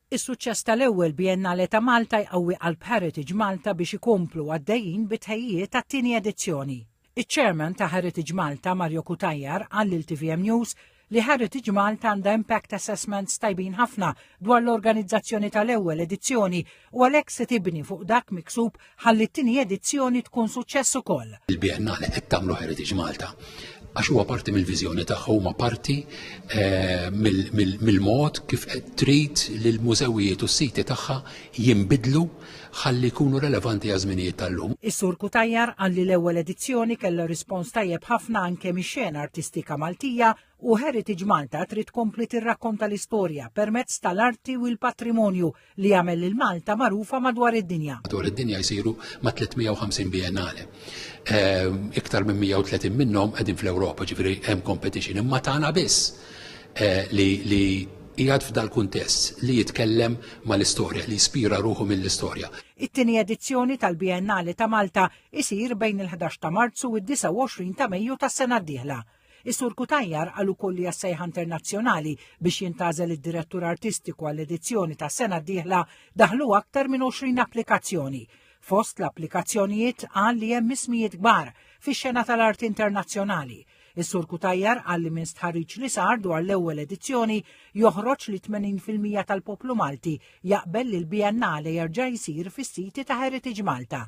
Is-suċċess tal-ewwel Biennale ta' Malta jqawwi qalb Heritage Malta biex ikomplu għaddejjin bit-tħejjijiet tat-tieni edizzjoni. Iċ-Chairman ta' Heritage Malta, Mario Cutajar, qal lil TVM News li Heritage Malta għandha impact assessments tajbin ħafna dwar l-organizzazzjoni tal-ewwel edizzjoni u għalhekk se tibni fuq dak miksub ħalli t-tieni edizzjoni tkun suċċess ukoll. Il-Biennale qed tagħmlu Heritage Malta għax huwa parti mill-viżjoni tagħha huma parti eh, mill-mod kif qed trid li l-mużewijiet u s-siti tagħha jinbidlu ħalli jkunu relevanti għaż-żminijiet tal-lum. Is-Sur Cutajar qal li l-ewwel edizzjoni kellha rispons tajjeb ħafna anke mix-xena artistika Maltija u Heritage Malta trid tkompli tirrakkonta l-istorja permezz tal-arti u l-patrimonju li jagħmel lil Malta magħrufa madwar id-dinja. Madwar id-dinja jsiru ma' 350 biennale. Ehm, iktar minn 130 minnhom qegħdin fl-Ewropa, ġifieri hemm competition, imma tagħna biss eh, li li qiegħed f'dal-kuntest li jitkellem mal-istorja, li jispira ruħu mill-istorja. It-tieni edizzjoni tal-Biennale ta' Malta isir bejn il-11 ta' Marzu u d-29 ta' Mejju tas-sena d-dieħla. Is-Sur Cutajar qal ukoll li għas-sejħa internazzjonali biex jintgħażel id-direttur artistiku għall-edizzjoni tas-sena d-dieħla daħlu aktar minn 20 applikazzjoni. Fost l-applikazzjonijiet qal li hemm ismijiet kbar fix-xena tal-arti internazzjonali. Is-Sur Cutajar qal li minn stħarriġ li sar dwar l-ewwel edizzjoni joħroġ li 80% tal-poplu Malti jaqbel li l-Biennale jerġa' jsir fis-siti ta' Heritage Malta.